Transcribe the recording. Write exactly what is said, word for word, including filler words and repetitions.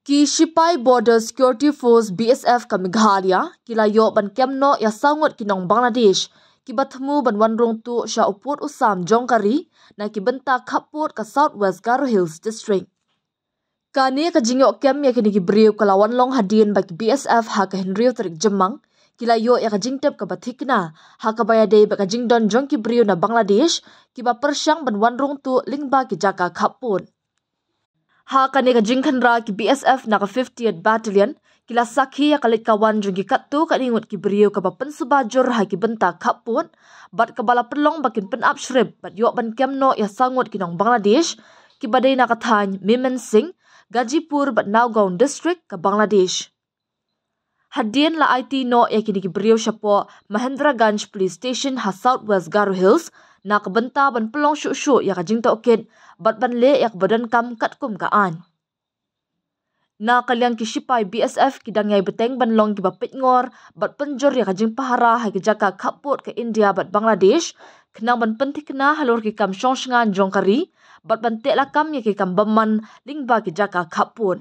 Ki shipai Border Security Force, B S F, ka Meghalaya ki la ïoh ban kem noh ïa saw ngut ki nong Bangladesh kiba thmu ban wan rung tuh sha u pud u sam jong ka ri na ki bynta khappud ka South West Garo Hills District. Kane ka jingïoh kem ïa kine ki briew ka la wan long hadien ba ki B S F ha ka hynriew tarik Jymmang ki la ïoh ïa ka jingtip kaba thikna ha kaba ïadei bad ka jingdon jong ki briew na Bangladesh kiba pyrshang ban wan rung tuh lyngba ki jaka khappud. Ha kane ka jingkhynra, ki B S F na ka fiftieth Battalion ki la sakhi ïa ka leit ka wan jong ki katto katne ngut ki briew kaba pynsuba jur ha ki bynta khappud bad kaba la pynlong ba kin pynap shrip bad ïoh ban kem noh ïa saw ngut ki nong Bangladesh kiba dei na ka thaiñ Mymensingh, Gajipur bad Nagaon District ka Bangladesh. Hadien la aiti noh ïa kine ki briew shapoh Mahendraganj Police Station ha South West Garo Hills na ka bynta ban pynlong shuh shuh ïa ka jingtohkit bad ban leh ïa kaba donkam katkum ka aiñ. Na ka liang, ki shipai B S F ki dang ïai bteng ban long kiba peitngor bad pynjur ïa ka jingpahara ha ki jaka khappud ka India bad Bangladesh khnang ban pynthikna halor ki kam shong shngain jong ka ri bad ban teh lakam ïa ki kam bymman lyngba ki jaka khappud.